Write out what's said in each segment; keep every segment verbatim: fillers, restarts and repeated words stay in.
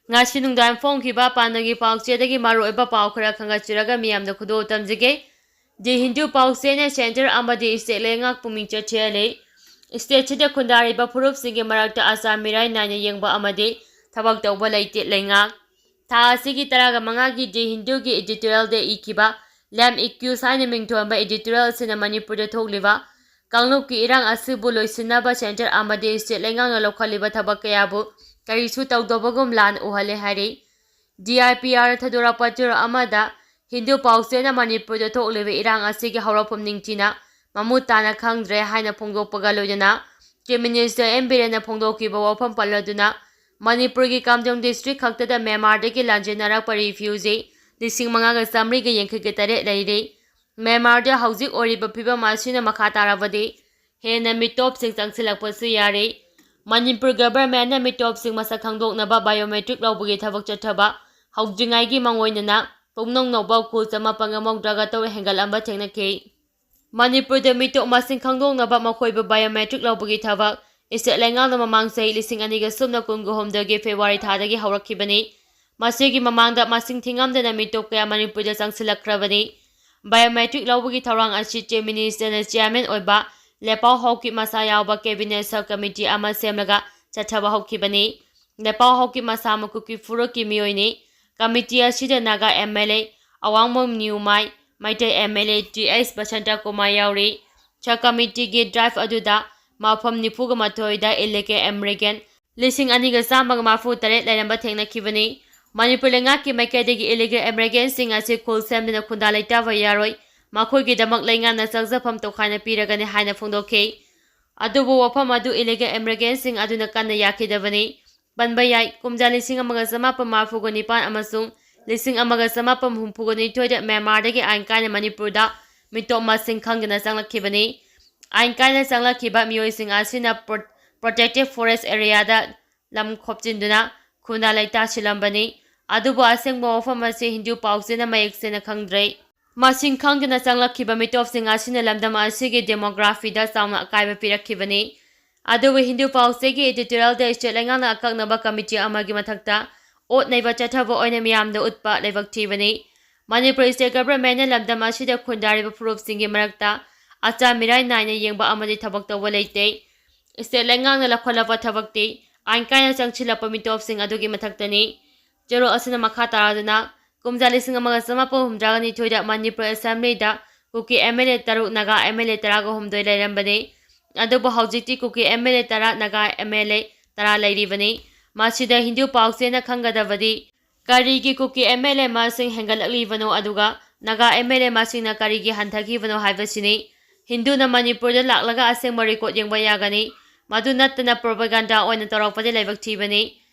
ꯉꯁꯤ ꯅꯨꯡꯗꯥꯡ ꯐꯣꯡꯈꯤꯕ ꯄꯥꯟꯗꯝꯒꯤ ꯄꯥꯎꯆꯦꯗꯒꯤ ꯃꯔꯨꯑꯣꯏꯕ ꯄꯥꯎ ꯈꯔ ꯈꯪꯒꯠꯆꯔꯒ ꯃꯤꯌꯥꯝꯗ ꯈꯨꯗꯣꯜ ꯇꯝꯖꯒꯦ꯫ ꯗꯤ ꯍꯤꯟꯗꯨ ꯄꯥꯎꯆꯦꯅ ꯁꯦꯟꯇꯔ ꯑꯃꯗꯤ ꯁ꯭ꯇꯦꯠ ꯂꯩꯉꯥꯛꯄꯨ ꯃꯤꯡꯆꯠ ꯊꯤꯍꯜꯂꯤ꯫ ꯁ꯭ꯇꯦꯠꯁꯤꯗ ꯈꯨꯟꯗꯥꯔꯤꯕ ꯐꯨꯔꯨꯞꯁꯤꯡꯒꯤ ꯃꯔꯛꯇ ꯑꯆꯥ ꯃꯤꯔꯥꯏ ꯅꯥꯏꯅ ꯌꯦꯡꯕ ꯑꯃꯗꯤ ꯊꯕꯛ ꯇꯧꯕ ꯂꯩꯇꯦ꯫ ꯂꯩꯉꯥꯛ ꯊꯥ ꯑꯁꯤꯒꯤ ꯇꯔꯥꯒ ꯃꯉꯥꯒꯤ ꯗꯤ ꯍꯤꯟꯗꯨꯒꯤ ꯏꯗꯤꯇꯣꯔꯤꯌꯦꯜꯗ ꯏꯈꯤꯕ ꯂꯦꯝ ꯏꯀ꯭ꯌꯨꯁ ꯍꯥꯏꯅ ꯃꯤꯡꯊꯣꯟꯕ ꯏꯗꯤꯇꯣꯔꯤꯌꯦꯜ ꯑꯁꯤꯅ ꯃꯅꯤꯄꯨꯔꯗ ꯊꯣꯛꯂꯤꯕ ꯀꯥꯡꯂꯨꯞꯀꯤ ꯏꯔꯥꯡ ꯑꯁꯤꯕꯨ ꯂꯣꯏꯁꯤꯟꯅꯕ ꯁꯦꯟꯇꯔ ꯑꯃꯗꯤ ꯁ꯭ꯇꯦꯠ ꯂꯩꯉꯥꯛꯅ ꯂꯧꯈꯠꯂꯤꯕ ꯊꯕꯛ ꯀꯌꯥꯕꯨ ꯀꯔꯤꯁꯨ ꯇꯧꯗꯕꯒꯨꯝ ꯂꯥꯟ ꯎꯍꯜꯂꯦ ꯍꯥꯏꯔꯤ꯫ ꯗꯤ ꯑꯥꯏ ꯄꯤ ꯑꯥꯔꯅ ꯊꯥꯗꯣꯔꯛꯄ ꯆꯦꯔꯣꯜ ꯑꯃꯗ ꯍꯤꯟꯗꯨ ꯄꯥꯎꯆꯦꯅ ꯃꯅꯤꯄꯨꯔꯗ ꯊꯣꯛꯂꯤꯕ ꯏꯔꯥꯡ ꯑꯁꯤꯒꯤ ꯍꯧꯔꯛꯐꯝ ꯅꯤꯡꯊꯤꯅ ꯃꯃꯨꯠ ꯇꯥꯅ ꯈꯪꯗ꯭ꯔꯦ ꯍꯥꯏꯅ ꯐꯣꯡꯗꯣꯛꯄꯒ ꯂꯣꯏꯅꯅ ꯆꯤꯐ ꯃꯤꯅꯤꯁꯇꯔ ꯑꯦꯝ ꯕꯤꯔꯦꯟꯅ ꯐꯣꯡꯗꯣꯛꯈꯤꯕ ꯋꯥꯐꯝ ꯄꯜꯂꯗꯨꯅ ꯃꯅꯤꯄꯨꯔꯒꯤ ꯀꯥꯝꯖꯣꯡ ꯗꯤꯁꯇ꯭ꯔꯤꯛ ꯈꯛꯇꯗ ꯃ꯭ꯌꯥꯟꯃꯥꯔꯗꯒꯤ ꯂꯥꯟꯖꯦꯟꯅꯔꯛꯄ ꯔꯤꯐ꯭ꯌꯨꯖꯤ ꯂꯤꯁꯤꯡ ꯃꯉꯥꯒ ꯆꯥꯃꯔꯤꯒ ꯌꯥꯡꯈꯩꯒ ꯇꯔꯦꯠ ꯂꯩꯔꯤ꯫ ꯃ꯭ꯌꯥꯟꯃꯥꯔꯗ ꯍꯧꯖꯤꯛ ꯑꯣꯏꯔꯤꯕ ꯐꯤꯕꯝ ꯑꯁꯤꯅ ꯃꯈꯥ ꯇꯥꯔꯕꯗꯤ ꯍꯦꯟꯅ ꯃꯤꯇꯣꯞꯁꯤꯡ ꯆꯪꯁꯤꯜꯂꯛꯄꯁꯨ ꯌꯥꯔꯤ꯫ ꯃꯅꯤꯄꯨꯔ ꯒꯚꯔꯟꯃꯦꯟꯠꯅ ꯃꯤꯇꯣꯞꯁꯤꯡ ꯃꯁꯛ ꯈꯪꯗꯣꯛꯅꯕ ꯕꯥꯏꯑꯣꯃꯦꯇ꯭ꯔꯤꯛ ꯂꯧꯕꯒꯤ ꯊꯕꯛ ꯆꯠꯊꯕ ꯍꯧꯗ꯭ꯔꯤꯉꯩꯒꯤ ꯃꯥꯡꯑꯣꯏꯅꯅ ꯄꯨꯝꯅꯧ ꯅꯧꯕ ꯈꯨꯜ ꯆꯃꯥꯄꯟꯒ ꯃꯧꯗ꯭ꯔꯥꯒ ꯇꯔꯨꯛ ꯍꯦꯟꯒꯠꯂꯝꯕ ꯊꯦꯡꯅꯈꯤ꯫ ꯃꯅꯤꯄꯨꯔꯗ ꯃꯤꯇꯣꯞ ꯃꯁꯤꯡ ꯈꯪꯗꯣꯛꯅꯕ ꯃꯈꯣꯏꯕꯨ ꯕꯥꯏꯑꯣꯃꯦꯇ꯭ꯔꯤꯛ ꯂꯧꯕꯒꯤ ꯊꯕꯛ ꯏꯁꯇꯦꯠ ꯂꯩꯉꯥꯛꯅ ꯃꯃꯥꯡ ꯆꯍꯤ ꯂꯤꯁꯤꯡ ꯑꯅꯤꯒ ꯁꯨꯞꯅ ꯀꯨꯟꯒ ꯍꯨꯝꯗꯣꯏꯒꯤ ꯐꯦꯕ꯭ꯔꯨꯋꯥꯔꯤ ꯊꯥꯗꯒꯤ ꯍꯧꯔꯛꯈꯤꯕꯅꯤ꯫ ꯃꯁꯤꯒꯤ ꯃꯃꯥꯡꯗ ꯃꯁꯤꯡ ꯊꯤꯉꯝꯗꯅ ꯃꯤꯇꯣꯞ ꯀꯌꯥ ꯃꯅꯤꯄꯨꯔꯗ ꯆꯪꯁꯤꯜꯂꯛꯈ꯭ꯔꯕꯅꯤ꯫ ꯕꯥꯏꯑꯣꯃꯦꯇ꯭ꯔꯤꯛ ꯂꯧꯕꯒꯤ ꯊꯧꯔꯥꯡ ꯑꯁꯤ ꯆꯤꯐ ꯃꯤꯅꯤꯁꯇꯔꯅ ꯆꯤꯌꯥꯔꯃꯦꯟ ꯑꯣꯏꯕ ꯂꯦꯄꯥꯎ ꯍꯥꯎꯀꯤꯞ ꯃꯁꯥ ꯌꯥꯎꯕ ꯀꯦꯕꯤꯅꯦꯠ ꯁꯕ ꯀꯃꯤꯇꯤ ꯑꯃ ꯁꯦꯝꯂꯒ ꯆꯠꯊꯕ ꯍꯧꯈꯤꯕꯅꯤ꯫ ꯂꯦꯄꯥꯎ ꯍꯥꯎꯀꯤꯞ ꯃꯁꯥ ꯃꯀꯨꯀꯤ ꯐꯨꯔꯨꯞꯀꯤ ꯃꯤꯑꯣꯏꯅꯤ꯫ ꯀꯃꯤꯇꯤ ꯑꯁꯤꯗ ꯅꯥꯒꯥ ꯑꯦꯝ ꯑꯦꯜ ꯑꯦ ꯑꯋꯥꯡꯕꯝ ꯅ꯭ꯌꯨꯃꯥꯏ, Meitei M L A T H Basanta Kumar ꯌꯥꯎꯔꯤ꯫ ꯁꯕ ꯀꯃꯤꯇꯤꯒꯤ ꯗ꯭ꯔꯥꯏꯚ ꯑꯗꯨꯗ ꯃꯐꯝ ꯅꯤꯐꯨꯒ ꯃꯥꯊꯣꯏꯗ ꯏꯂꯤꯒꯦꯜ ꯏꯃꯤꯒ꯭ꯔꯦꯟꯠ ꯂꯤꯁꯤꯡ ꯑꯅꯤꯒ ꯆꯥꯝꯃꯒ ꯃꯔꯤꯐꯨ ꯇꯔꯦꯠ ꯂꯩꯔꯝꯕ ꯊꯦꯡꯅꯈꯤꯕꯅꯤ꯫ ꯃꯅꯤꯄꯨꯔ ꯂꯩꯉꯥꯛꯀꯤ ꯃꯥꯏꯀꯩꯗꯒꯤ ꯏꯂꯤꯒꯦꯜ ꯏꯃꯤꯒ꯭ꯔꯦꯟꯠꯁꯤꯡ ꯑꯁꯤ ꯈꯨꯜ ꯁꯦꯝꯗꯨꯅ ꯈꯨꯟꯗꯥ ꯂꯩꯇꯥꯕ ꯌꯥꯔꯣꯏ, ꯃꯈꯣꯏꯒꯤꯗꯃꯛ ꯂꯩꯉꯥꯛꯅ ꯆꯪꯖꯐꯝ ꯇꯣꯈꯥꯏꯅ ꯄꯤꯔꯒꯅꯤ ꯍꯥꯏꯅ ꯐꯣꯡꯗꯣꯛꯈꯤ꯫ ꯑꯗꯨꯕꯨ ꯋꯥꯐꯝ ꯑꯗꯨ ꯏꯂꯤꯒꯦꯜ ꯏꯃꯤꯒ꯭ꯔꯦꯟꯠꯁꯤꯡ ꯑꯗꯨꯅ ꯀꯟꯅ ꯌꯥꯈꯤꯗꯕꯅꯤ꯫ ꯄꯟꯕ ꯌꯥꯏ, ꯀꯨꯝꯖꯥ ꯂꯤꯁꯤꯡ ꯑꯃꯒ ꯆꯃꯥꯄꯟ ꯃꯔꯤꯐꯨꯒ ꯅꯤꯄꯥꯟ ꯑꯃꯁꯨꯡ ꯂꯤꯁꯤꯡ ꯑꯃꯒ ꯆꯃꯥꯄꯟ ꯍꯨꯝꯐꯨꯒ ꯅꯤꯊꯣꯏꯗ ꯃ꯭ꯌꯥꯟꯃꯥꯔꯗꯒꯤ ꯑꯥꯏꯟ ꯀꯥꯏꯅ ꯃꯅꯤꯄꯨꯔꯗ ꯃꯤꯇꯣꯞ ꯃꯁꯤꯡ ꯈꯪꯗꯅ ꯆꯪꯂꯛꯈꯤꯕꯅꯤ꯫ ꯑꯥꯏꯟ ꯀꯥꯏꯅ ꯆꯪꯂꯛꯈꯤꯕ ꯃꯤꯑꯣꯏꯁꯤꯡ ꯑꯁꯤꯅ ꯄ꯭ꯔꯣ-, ꯄ꯭ꯔꯣꯇꯦꯛꯇꯦꯗ ꯐꯣꯔꯦꯁ ꯑꯦꯔꯤꯌꯥꯗ ꯂꯝ ꯈꯣꯞꯆꯤꯟꯗꯨꯅ ꯈꯨꯟꯗꯥ ꯂꯩꯇꯥ ꯁꯤꯜꯂꯝꯕꯅꯤ꯫ ꯑꯗꯨꯕꯨ ꯑꯁꯦꯡꯕ ꯋꯥꯐꯝ ꯑꯁꯤ ꯍꯤꯟꯗꯨ ꯄꯥꯎꯆꯦꯅ ꯃꯌꯦꯛ ꯁꯦꯡꯅ ꯈꯪꯗ꯭ꯔꯦ꯫ ꯃꯁꯤꯡ ꯈꯪꯗꯅ ꯆꯪꯂꯛꯈꯤꯕ ꯃꯤꯇꯣꯞꯁꯤꯡ ꯑꯁꯤꯅ ꯂꯝꯗꯝ ꯑꯁꯤꯒꯤ ꯗꯦꯃꯣꯒ꯭ꯔꯥꯐꯤꯗ ꯆꯥꯎꯅ ꯑꯀꯥꯏꯕ ꯄꯤꯔꯛꯈꯤꯕꯅꯤ꯫ ꯑꯗꯨꯕꯨ ꯍꯤꯟꯗꯨ ꯄꯥꯎꯆꯦꯒꯤ ꯏꯗꯤꯇꯣꯔꯤꯌꯦꯜꯗ ꯏꯁꯇꯦꯠ ꯂꯩꯉꯥꯛꯅ ꯑꯀꯛꯅꯕ ꯀꯃꯤꯇꯤ ꯑꯃꯒꯤ ꯃꯊꯛꯇ ꯑꯣꯠ ꯅꯩꯕ ꯆꯠꯊꯕ ꯑꯣꯏꯅ ꯃꯤꯌꯥꯝꯗ ꯎꯠꯄ ꯂꯥꯏꯕꯛ ꯊꯤꯕꯅꯤ꯫ ꯃꯅꯤꯄꯨꯔ state governmentꯅ ꯂꯝꯗꯝ ꯑꯁꯤꯗ ꯈꯨꯟꯗꯥꯔꯤꯕ ꯐꯨꯔꯨꯞꯁꯤꯡꯒꯤ ꯃꯔꯛꯇ ꯑꯆꯥ ꯃꯤꯔꯥꯏ ꯅꯥꯏꯅ ꯌꯦꯡꯕ ꯑꯃꯗꯤ ꯊꯕꯛ ꯇꯧꯕ ꯂꯩꯇꯦ꯫ State ꯂꯩꯉꯥꯛꯅ ꯂꯧꯈꯠꯂꯛꯄ ꯊꯕꯛꯇꯤ ꯑꯥꯏꯟ ꯀꯥꯏꯅ ꯆꯪꯁꯤꯜꯂꯛꯄ ꯃꯤꯇꯣꯞꯁꯤꯡ ꯑꯗꯨꯒꯤ ꯃꯊꯛꯇꯅꯤ꯫ ꯆꯦꯔꯣꯜ ꯑꯁꯤꯅ ꯃꯈꯥ ꯇꯥꯔꯗꯨꯅ, ꯀꯨꯝꯖꯥ ꯂꯤꯁꯤꯡ ꯑꯃꯒ ꯆꯃꯥꯄꯟ ꯍꯨꯝꯗ꯭ꯔꯥꯒ ꯅꯤꯊꯣꯏꯗ ꯃꯅꯤꯄꯨꯔ assemblyꯗ ꯀꯨꯀꯤ MLA ꯇꯔꯨꯛ, ꯅꯥꯒꯥ MLA ꯇꯔꯥꯒ ꯍꯨꯝꯗꯣꯏ ꯂꯩꯔꯝꯕꯅꯤ꯫ ꯑꯗꯨꯕꯨ ꯍꯧꯖꯤꯛꯇꯤ ꯀꯨꯀꯤ MLA ꯇꯔꯥ, ꯅꯥꯒꯥ MLA ꯇꯔꯥ ꯂꯩꯔꯤꯕꯅꯤ꯫ ꯃꯁꯤꯗ ꯍꯤꯟꯗꯨ ꯄꯥꯎꯆꯦꯅ ꯈꯪꯒꯗꯕꯗꯤ ꯀꯔꯤꯒꯤ ꯀꯨꯀꯤ MLA ꯃꯁꯤꯡ ꯍꯦꯟꯒꯠꯂꯛꯂꯤꯕꯅꯣ, ꯑꯗꯨꯒ ꯅꯥꯒꯥ MLA ꯃꯁꯤꯡꯅ ꯀꯔꯤꯒꯤ ꯍꯟꯊꯈꯤꯕꯅꯣ ꯍꯥꯏꯕꯁꯤꯅꯤ꯫ ꯍꯤꯟꯗꯨꯅ ꯃꯅꯤꯄꯨꯔꯗ ꯂꯥꯛꯂꯒ ꯑꯁꯦꯡꯕ record ꯌꯦꯡꯕ ꯌꯥꯒꯅꯤ꯫ ꯃꯗꯨ ꯅꯠꯇꯅ propaganda ꯑꯣꯏꯅ ꯇꯧꯔꯛꯄꯗꯤ ꯂꯥꯏꯕꯛ ꯊꯤꯕꯅꯤ꯫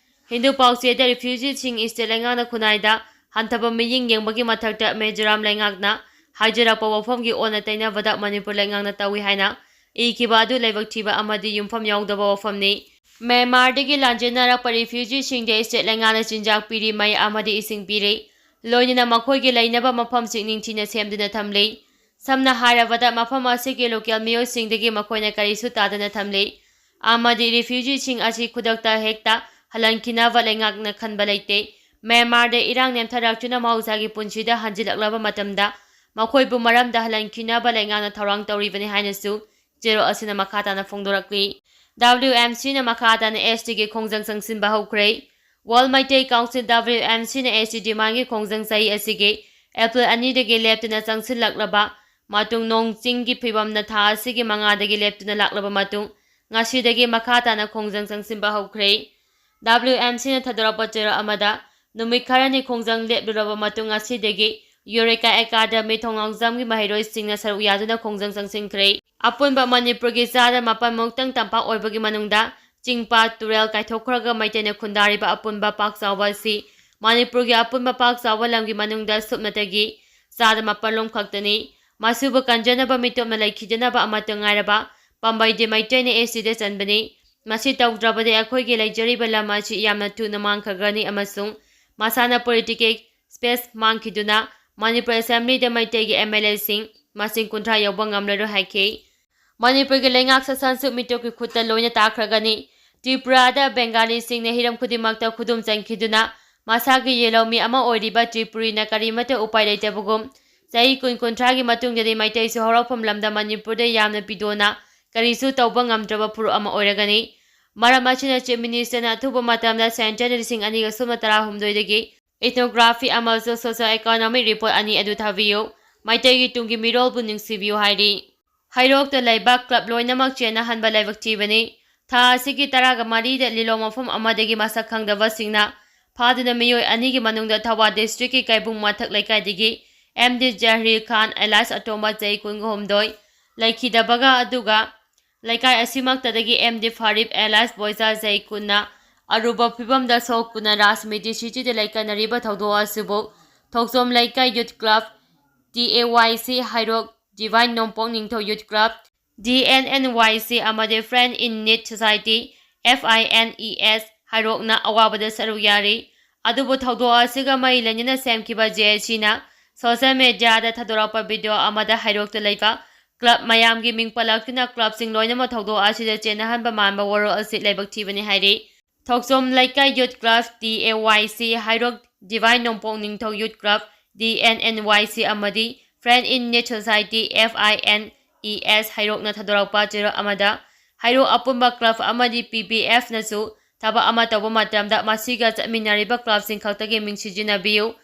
ꯍꯤꯟꯗꯨ ꯄꯥꯎꯆꯦꯗ refugeeꯁꯤꯡ state ꯂꯩꯉꯥꯛꯅ ꯈꯨꯟꯅꯥꯏꯗ ꯍꯟꯊꯕ ꯃꯤꯠꯌꯦꯡ ꯌꯦꯡꯕꯒꯤ ꯃꯊꯛꯇ ꯃꯤꯖꯣꯔꯥꯝ ꯂꯩꯉꯥꯛꯅ ꯍꯥꯏꯖꯔꯛꯄ ꯋꯥꯐꯝꯒꯤ ꯑꯣꯟꯅ ꯇꯩꯅꯕꯗ ꯃꯅꯤꯄꯨꯔ ꯂꯩꯉꯥꯛꯅ ꯇꯧꯏ ꯍꯥꯏꯅ ꯏꯈꯤꯕ ꯑꯗꯨ ꯂꯥꯏꯕꯛ ꯊꯤꯕ ꯑꯃꯗꯤ ꯌꯨꯝꯐꯝ ꯌꯥꯎꯗꯕ ꯋꯥꯐꯝꯅꯤ꯫ ꯃ꯭ꯌꯥꯟꯃꯥꯔꯗꯒꯤ ꯂꯥꯟꯖꯦꯟꯅꯔꯛꯄ refugeeꯁꯤꯡꯗ state ꯂꯩꯉꯥꯛꯅ ꯆꯤꯟꯖꯥꯛ ꯄꯤꯔꯤ, ꯃꯩ ꯑꯃꯗꯤ ꯏꯁꯤꯡ ꯄꯤꯔꯤ꯫ ꯂꯣꯏꯅꯅ ꯃꯈꯣꯏꯒꯤ ꯂꯩꯅꯕ ꯃꯐꯝꯁꯤꯡ ꯅꯤꯡꯊꯤꯅ ꯁꯦꯝꯗꯨꯅ ꯊꯝꯂꯤ꯫ ꯁꯝꯅ ꯍꯥꯏꯔꯕꯗ, ꯃꯐꯝ ꯑꯁꯤꯒꯤ local ꯃꯤꯑꯣꯏꯁꯤꯡꯗꯒꯤ ꯃꯈꯣꯏꯅ ꯀꯔꯤꯁꯨ ꯇꯥꯗꯅ ꯊꯝꯂꯤ꯫ ꯑꯃꯗꯤ refugeeꯁꯤꯡ ꯑꯁꯤ ꯈꯨꯗꯛꯇ ꯍꯦꯛꯇ ꯍꯜꯍꯟꯈꯤꯅꯕ ꯂꯩꯉꯥꯛꯅ ꯈꯟꯕ ꯂꯩꯇꯦ꯫ ꯃ꯭ꯌꯥꯟꯃꯥꯔꯗ ꯏꯔꯥꯡ ꯅꯦꯝꯊꯔꯛꯇꯨꯅ ꯃꯍꯧꯁꯥꯒꯤ ꯄꯨꯟꯁꯤꯗ ꯍꯟꯖꯤꯜꯂꯛꯂꯕ ꯃꯇꯝꯗ ꯃꯈꯣꯏꯕꯨ ꯃꯔꯝꯗ ꯍꯜꯍꯟꯈꯤꯅꯕ ꯂꯩꯉꯥꯛꯅ ꯊꯧꯔꯥꯡ ꯇꯧꯔꯤꯕꯅꯤ ꯍꯥꯏꯅꯁꯨ ꯆꯦꯔꯣꯜ ꯑꯁꯤꯅ ꯃꯈꯥ ꯇꯥꯅ ꯐꯣꯡꯗꯣꯔꯛꯂꯤ꯫ WMCꯅ ꯃꯈꯥ ꯇꯥꯅ STꯒꯤ ꯈꯣꯡꯖꯪ ꯆꯪꯁꯤꯟꯕ ꯍꯧꯈ꯭ꯔꯦ꯫ World Meitei Council, WMCꯅ ST demandꯒꯤ ꯈꯣꯡꯖꯪ ꯆꯍꯤ ꯑꯁꯤꯒꯤ April ꯑꯅꯤꯗꯒꯤ ꯂꯦꯞꯇꯅ ꯆꯪꯁꯤꯜꯂꯛꯂꯕ ꯃꯇꯨꯡ, ꯅꯣꯡ ꯆꯤꯡꯒꯤ ꯐꯤꯕꯝꯅ ꯊꯥ ꯑꯁꯤꯒꯤ ꯃꯉꯥꯗꯒꯤ ꯂꯦꯞꯇꯨꯅ ꯂꯥꯛꯂꯕ ꯃꯇꯨꯡ, ꯉꯁꯤꯗꯒꯤ ꯃꯈꯥ ꯇꯥꯅ ꯈꯣꯡꯖꯪ ꯆꯪꯁꯤꯟꯕ ꯍꯧꯈ꯭ꯔꯦ꯫ WMCꯅ ꯊꯥꯗꯣꯔꯛꯄ ꯆꯦꯔꯣꯜ ꯑꯃꯗ, ꯅꯨꯃꯤꯠ ꯈꯔꯅꯤ ꯈꯣꯡꯖꯪ ꯂꯦꯞꯂꯨꯔꯕ ꯃꯇꯨꯡ, ꯉꯁꯤꯗꯒꯤ Eureka Academy ꯊꯣꯡꯅꯥꯎꯖꯝꯒꯤ ꯃꯍꯩꯔꯣꯏꯁꯤꯡꯅ ꯁꯔꯨꯛ ꯌꯥꯗꯨꯅ ꯈꯣꯡꯖꯪ ꯆꯪꯁꯤꯟꯈ꯭ꯔꯦ꯫ ꯑꯄꯨꯟꯕ ꯃꯅꯤꯄꯨꯔꯒꯤ ꯆꯥꯗ ꯃꯥꯄꯟ ꯃꯨꯛꯇꯪ ꯇꯝꯄꯥꯛ ꯑꯣꯏꯕꯒꯤ ꯃꯅꯨꯡꯗ ꯆꯤꯡ ꯄꯥꯠ ꯇꯨꯔꯦꯜ ꯀꯥꯏꯊꯣꯛꯈ꯭ꯔꯒ ꯃꯩꯇꯩꯅ ꯈꯨꯟꯗꯥꯔꯤꯕ ꯑꯄꯨꯟꯕ ꯄꯥꯛ ꯆꯥꯎꯕ ꯑꯁꯤ ꯃꯅꯤꯄꯨꯔꯒꯤ ꯑꯄꯨꯟꯕ ꯄꯥꯛ ꯆꯥꯎꯕ ꯂꯝꯒꯤ ꯃꯅꯨꯡꯗ ꯁꯨꯞꯅꯇꯒꯤ ꯆꯥꯗ ꯃꯥꯄꯜ ꯂꯣꯝ ꯈꯛꯇꯅꯤ꯫ ꯃꯁꯤꯕꯨ ꯀꯟꯖꯅꯕ ꯃꯤꯇꯣꯞꯅ ꯂꯩꯈꯤꯗꯅꯕ ꯑꯃꯠꯇ ꯉꯥꯏꯔꯕ ꯄꯥꯝꯕꯩꯗꯤ ꯃꯩꯇꯩꯅ STꯗ ꯆꯟꯕꯅꯤ꯫ ꯃꯁꯤ ꯇꯧꯗ꯭ꯔꯕꯗꯤ ꯑꯩꯈꯣꯏꯒꯤ ꯂꯩꯖꯔꯤꯕ ꯂꯝ ꯑꯁꯤ ꯌꯥꯝꯅ ꯊꯨꯅ ꯃꯥꯡꯈ꯭ꯔꯒꯅꯤ ꯑꯃꯁꯨꯡ ꯃꯁꯥꯅ political space ꯃꯥꯡꯈꯤꯗꯨꯅ ꯃꯅꯤꯄꯨꯔ assemblyꯗ ꯃꯩꯇꯩꯒꯤ MLAꯁꯤꯡ ꯃꯁꯤꯡ ꯀꯨꯟꯊ꯭ꯔꯥ ꯌꯧꯕ ꯉꯝꯂꯔꯣꯏ ꯍꯥꯏꯈꯤ꯫ ꯃꯅꯤꯄꯨꯔꯒꯤ ꯂꯩꯉꯥꯛ ꯁꯥꯁꯟꯁꯨ ꯃꯤꯇꯣꯞꯀꯤ ꯈꯨꯠꯇ ꯂꯣꯏꯅ ꯇꯥꯈ꯭ꯔꯒꯅꯤ꯫ ꯇ꯭ꯔꯤꯄꯨꯔꯥꯗ ꯕꯦꯡꯒꯥꯂꯤꯁꯤꯡꯅ ꯍꯤꯔꯝ ꯈꯨꯗꯤꯡꯃꯛꯇ ꯈꯨꯗꯨꯝ ꯆꯟꯈꯤꯗꯨꯅ ꯃꯁꯥꯒꯤ ꯌꯦꯜꯍꯧꯃꯤ ꯑꯃ ꯑꯣꯏꯔꯤꯕ ꯇ꯭ꯔꯤꯄꯨꯔꯤꯅ ꯀꯔꯤꯃꯠꯇ ꯎꯄꯥꯏ ꯂꯩꯇꯕꯒꯨꯝ, ꯆꯍꯤ ꯀꯨꯟ ꯀꯨꯟꯊ꯭ꯔꯥꯒꯤ ꯃꯇꯨꯡꯗꯗꯤ ꯃꯩꯇꯩꯁꯨ ꯍꯧꯔꯛꯐꯝ ꯂꯝꯗ ꯃꯅꯤꯄꯨꯔꯗ ꯌꯥꯝꯅ ꯄꯤꯗꯣꯅ ꯀꯔꯤꯁꯨ ꯇꯧꯕ ꯉꯝꯗ꯭ꯔꯕ ꯐꯨꯔꯨꯞ ꯑꯃ ꯑꯣꯏꯔꯒꯅꯤ꯫ ꯃꯔꯝ ꯑꯁꯤꯅ Chief Ministerꯅ ꯑꯊꯨꯕ ꯃꯇꯝꯗ Centreꯅ ꯂꯤꯁꯤꯡ ꯑꯅꯤꯒ ꯁꯨꯞꯅ ꯇꯔꯥꯍꯨꯝꯗꯣꯏꯗꯒꯤ Ethnography ꯑꯃꯁꯨꯡ Socio-Economic Report ꯑꯅꯤ ꯑꯗꯨ ꯊꯥꯕꯤꯌꯨ꯫ ꯃꯩꯇꯩꯒꯤ ꯇꯨꯡꯒꯤ ꯃꯤꯔꯣꯜꯕꯨ ꯅꯤꯡꯁꯤꯕꯤꯌꯨ ꯍꯥꯏꯔꯤ꯫ ꯍꯩꯔꯣꯛꯇ ꯂꯩꯕ club ꯂꯣꯏꯅꯃꯛ ꯆꯦꯟꯅꯍꯟꯕ ꯂꯥꯏꯕꯛ ꯊꯤꯕꯅꯤ꯫ ꯊꯥ ꯑꯁꯤꯒꯤ ꯇꯔꯥꯒ ꯃꯔꯤꯗ ꯂꯤꯂꯣꯡ ꯃꯐꯝ ꯑꯃꯗꯒꯤ ꯃꯁꯛ ꯈꯪꯗꯕꯁꯤꯡꯅ ꯐꯥꯗꯨꯅ ꯃꯤꯑꯣꯏ ꯑꯅꯤꯒꯤ ꯃꯅꯨꯡꯗ ꯊꯧꯕꯥꯜ districtꯀꯤ ꯀꯩꯕꯨꯡ ꯃꯊꯛ ꯂꯩꯀꯥꯏꯗꯒꯤ M D ꯖꯍꯔꯤꯔ ꯈꯥꯟ alias ꯑꯇꯣꯝꯕ ꯆꯍꯤ ꯀꯨꯟꯍꯨꯝꯗꯣꯏ ꯂꯩꯈꯤꯗꯕꯒ, ꯑꯗꯨꯒ ꯂꯩꯀꯥꯏ ꯑꯁꯤꯃꯛꯇꯗꯒꯤ M D ꯐꯥꯔꯤꯕ alias ꯕꯣꯏꯆꯥ ꯆꯍꯤ ꯀꯨꯟꯅ ꯑꯔꯨꯕ ꯐꯤꯕꯝꯗ ꯁꯣꯛꯇꯨꯅ ꯔꯥꯖꯃꯤꯇ꯭ꯔꯤ cityꯗ ꯂꯩꯀꯠꯅꯔꯤꯕ ꯊꯧꯗꯣꯛ ꯑꯁꯤꯕꯨ ꯊꯣꯛꯆꯣꯝ ꯂꯩꯀꯥꯏ Youth Club, T A Y C Heirok, Divine ꯅꯣꯡꯄꯣꯛ ꯅꯤꯡꯊꯧ Youth Club, D N N Y C ꯑꯃꯗꯤ Friend in Need Society, F I N E S ꯍꯩꯔꯣꯛꯅ ꯑꯋꯥꯕꯗ ꯁꯔꯨꯛ ꯌꯥꯔꯤ꯫ ꯑꯗꯨꯕꯨ ꯊꯧꯗꯣꯛ ꯑꯁꯤꯒ ꯃꯔꯤ ꯂꯩꯅꯅ ꯁꯦꯝꯈꯤꯕ J A Cꯅ social mediaꯗ ꯊꯥꯗꯣꯔꯛꯄ video ꯑꯃꯗ ꯍꯩꯔꯣꯛꯇ ꯂꯩꯕ club ꯃꯌꯥꯝꯒꯤ ꯃꯤꯡ ꯄꯜꯂꯛꯇꯨꯅ clubꯁꯤꯡ ꯂꯣꯏꯅꯃꯛ ꯊꯧꯗꯣꯛ ꯑꯁꯤꯗ ꯆꯦꯟꯅꯍꯟꯕ ꯃꯥꯟꯕ ꯋꯥꯔꯣꯜ ꯑꯁꯤ ꯂꯥꯏꯕꯛ ꯊꯤꯕꯅꯤ ꯍꯥꯏꯔꯤ꯫ ꯊꯣꯛꯆꯣꯝ ꯂꯩꯀꯥꯏ Youth Club, T A Y C Heirok, Divine ꯅꯣꯡꯄꯣꯛ ꯅꯤꯡꯊꯧ Youth Club, D N N Y C ꯑꯃꯗꯤ Friend in Need Society, F I N E S ꯍꯩꯔꯣꯛꯅ ꯊꯥꯗꯣꯔꯛꯄ ꯆꯦꯔꯣꯜ ꯑꯃꯗ, ꯍꯩꯔꯣꯛ ꯑꯄꯨꯟꯕ club ꯑꯃꯗꯤ P B Fꯅꯁꯨ ꯊꯕꯛ ꯑꯃ ꯇꯧꯕ ꯃꯇꯝꯗ ꯃꯁꯤꯒ ꯆꯠꯃꯤꯟꯅꯔꯤꯕ clubꯁꯤꯡ ꯈꯛꯇꯒꯤ ꯃꯤꯡ ꯁꯤꯖꯤꯟꯅꯕꯤꯌꯨ꯫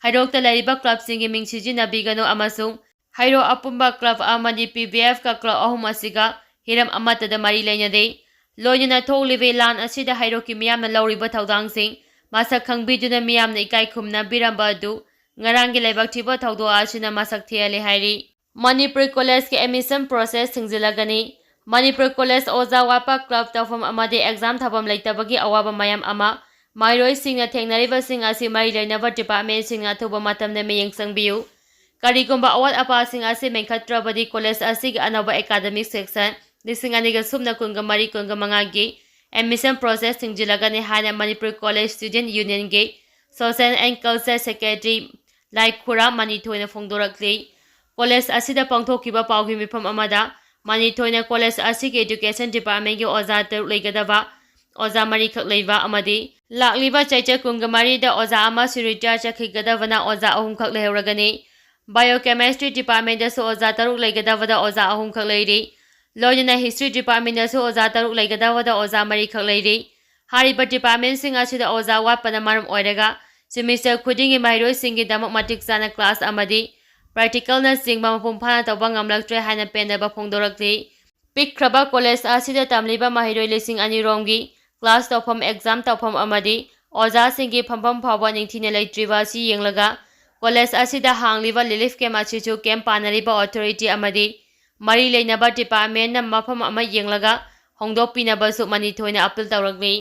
ꯍꯩꯔꯣꯛꯇ ꯂꯩꯔꯤꯕ clubꯁꯤꯡꯒꯤ ꯃꯤꯡ ꯁꯤꯖꯤꯟꯅꯕꯤꯒꯅꯨ ꯑꯃꯁꯨꯡ ꯍꯩꯔꯣꯛ ꯑꯄꯨꯟꯕ club ꯑꯃꯗꯤ P B F ꯀ club ꯑꯍꯨꯝ ꯑꯁꯤꯒ ꯍꯤꯔꯝ ꯑꯃꯠꯇꯗ ꯃꯔꯤ ꯂꯩꯅꯗꯦ꯫ ꯂꯣꯏꯅꯅ ꯊꯣꯛꯂꯤꯕ ꯂꯥꯟ ꯑꯁꯤꯗ ꯍꯩꯔꯣꯛꯀꯤ ꯃꯤꯌꯥꯝꯅ ꯂꯧꯔꯤꯕ ꯊꯧꯗꯥꯡꯁꯤꯡ ꯃꯁꯛ ꯈꯪꯕꯤꯗꯨꯅ ꯃꯤꯌꯥꯝꯅ ꯏꯀꯥꯏ ꯈꯨꯝꯅꯕꯤꯔꯝꯕ ꯑꯗꯨ ꯉꯔꯥꯡꯒꯤ ꯂꯥꯏꯕꯛ ꯊꯤꯕ ꯊꯧꯗꯣꯛ ꯑꯁꯤꯅ ꯃꯁꯛ ꯊꯤꯍꯜꯂꯦ ꯍꯥꯏꯔꯤ꯫ Manipur collegeꯀꯤ admission process ꯊꯤꯡꯖꯤꯜꯂꯒꯅꯤ꯫ Manipur college ꯑꯣꯖꯥ ꯋꯥꯠꯄ, club ꯇꯧꯐꯝ ꯑꯃꯗꯤ exam ꯊꯥꯐꯝ ꯂꯩꯇꯕꯒꯤ ꯑꯋꯥꯕ ꯃꯌꯥꯝ ꯑꯃ ꯃꯍꯩꯔꯣꯏꯁꯤꯡꯅ ꯊꯦꯡꯅꯔꯤꯕꯁꯤꯡ ꯑꯁꯤ ꯃꯔꯤ ꯂꯩꯅꯕ departmentꯁꯤꯡꯅ ꯑꯊꯨꯕ ꯃꯇꯝꯗ ꯃꯤꯠꯌꯦꯡ ꯆꯪꯕꯤꯌꯨ꯫ ꯀꯔꯤꯒꯨꯝꯕ ꯑꯋꯥꯠ ꯑꯄꯥꯁꯤꯡ ꯑꯁꯤ ꯃꯦꯟꯈꯠꯇ꯭ꯔꯕꯗꯤ college ꯑꯁꯤꯒꯤ ꯑꯅꯧꯕ academic session ꯂꯤꯁꯤꯡ ꯑꯅꯤꯒ ꯁꯨꯞꯅ ꯀꯨꯟꯒ ꯃꯔꯤ ꯀꯨꯟꯒ ꯃꯉꯥꯒꯤ admission process ꯊꯤꯡꯖꯤꯜꯂꯒꯅꯤ ꯍꯥꯏꯅ Manipur College Student Unionꯒꯤ Social and Culture Secretary ꯂꯥꯏꯈꯨꯔꯥꯝ ꯃꯅꯤꯊꯣꯏꯅ ꯐꯣꯡꯗꯣꯔꯛꯂꯤ꯫ College ꯑꯁꯤꯗ ꯄꯥꯡꯊꯣꯛꯈꯤꯕ ꯄꯥꯎꯒꯤ ꯃꯤꯐꯝ ꯑꯃꯗ ꯃꯅꯤꯊꯣꯏꯅ college ꯑꯁꯤꯒꯤ education departmentꯀꯤ ꯑꯣꯖꯥ ꯇꯔꯨꯛ ꯂꯩꯒꯗꯕ ꯑꯣꯖꯥ ꯃꯔꯤꯈꯛ ꯂꯩꯕ ꯑꯃꯗꯤ ꯂꯥꯛꯂꯤꯕ ꯆꯩꯆꯠ ꯀꯨꯟꯒ ꯃꯔꯤꯗ ꯑꯣꯖꯥ ꯑꯃꯁꯨ retire ꯆꯠꯈꯤꯒꯗꯕꯅ ꯑꯣꯖꯥ ꯑꯍꯨꯝꯈꯛ ꯂꯩꯍꯧꯔꯒꯅꯤ꯫ Biochemistry departmentꯗꯁꯨ ꯑꯣꯖꯥ ꯇꯔꯨꯛ ꯂꯩꯒꯗꯕꯗ ꯑꯣꯖꯥ ꯑꯍꯨꯝꯈꯛ ꯂꯩꯔꯤ꯫ ꯂꯣꯏꯅꯅ History departmentꯗꯁꯨ ꯑꯣꯖꯥ ꯇꯔꯨꯛ ꯂꯩꯒꯗꯕꯗ ꯑꯣꯖꯥ ꯃꯔꯤꯈꯛ ꯂꯩꯔꯤ꯫ ꯍꯥꯏꯔꯤꯕ departmentꯁꯤꯡ ꯑꯁꯤꯗ ꯑꯣꯖꯥ ꯋꯥꯠꯄꯅ ꯃꯔꯝ ꯑꯣꯏꯔꯒ semester ꯈꯨꯗꯤꯡꯒꯤ ꯃꯍꯩꯔꯣꯏꯁꯤꯡꯒꯤꯗꯃꯛ ꯃꯇꯤꯛ ꯆꯥꯅ class ꯑꯃꯗꯤ practicalꯅꯆꯤꯡꯕ ꯃꯄꯨꯡ ꯐꯥꯅ ꯇꯧꯕ ꯉꯝꯂꯛꯇ꯭ꯔꯦ ꯍꯥꯏꯅ ꯄꯦꯟꯗꯕ ꯐꯣꯡꯗꯣꯔꯛꯂꯤ꯫ ꯄꯤꯛꯈ꯭ꯔꯕ college ꯑꯁꯤꯗ ꯇꯝꯂꯤꯕ ꯃꯍꯩꯔꯣꯏ ꯂꯤꯁꯤꯡ ꯑꯅꯤ ꯔꯣꯝꯒꯤ class ꯇꯧꯐꯝ, exam ꯇꯧꯐꯝ ꯑꯃꯗꯤ ꯑꯣꯖꯥꯁꯤꯡꯒꯤ ꯐꯝꯐꯝ ꯐꯥꯎꯕ ꯅꯤꯡꯊꯤꯅ ꯂꯩꯇ꯭ꯔꯤꯕ ꯑꯁꯤ ꯌꯦꯡꯂꯒ college ꯑꯁꯤꯗ ꯍꯥꯡꯂꯤꯕ relief camp ꯑꯁꯤꯁꯨ camp ꯄꯥꯟꯅꯔꯤꯕ authority ꯑꯃꯗꯤ ꯃꯔꯤ ꯂꯩꯅꯕ departmentꯅ ꯃꯐꯝ ꯑꯃ ꯌꯦꯡꯂꯒ ꯍꯣꯡꯗꯣꯛꯄꯤꯅꯕꯁꯨ ꯃꯅꯤꯊꯣꯏꯅ appeal ꯇꯧꯔꯛꯂꯤ꯫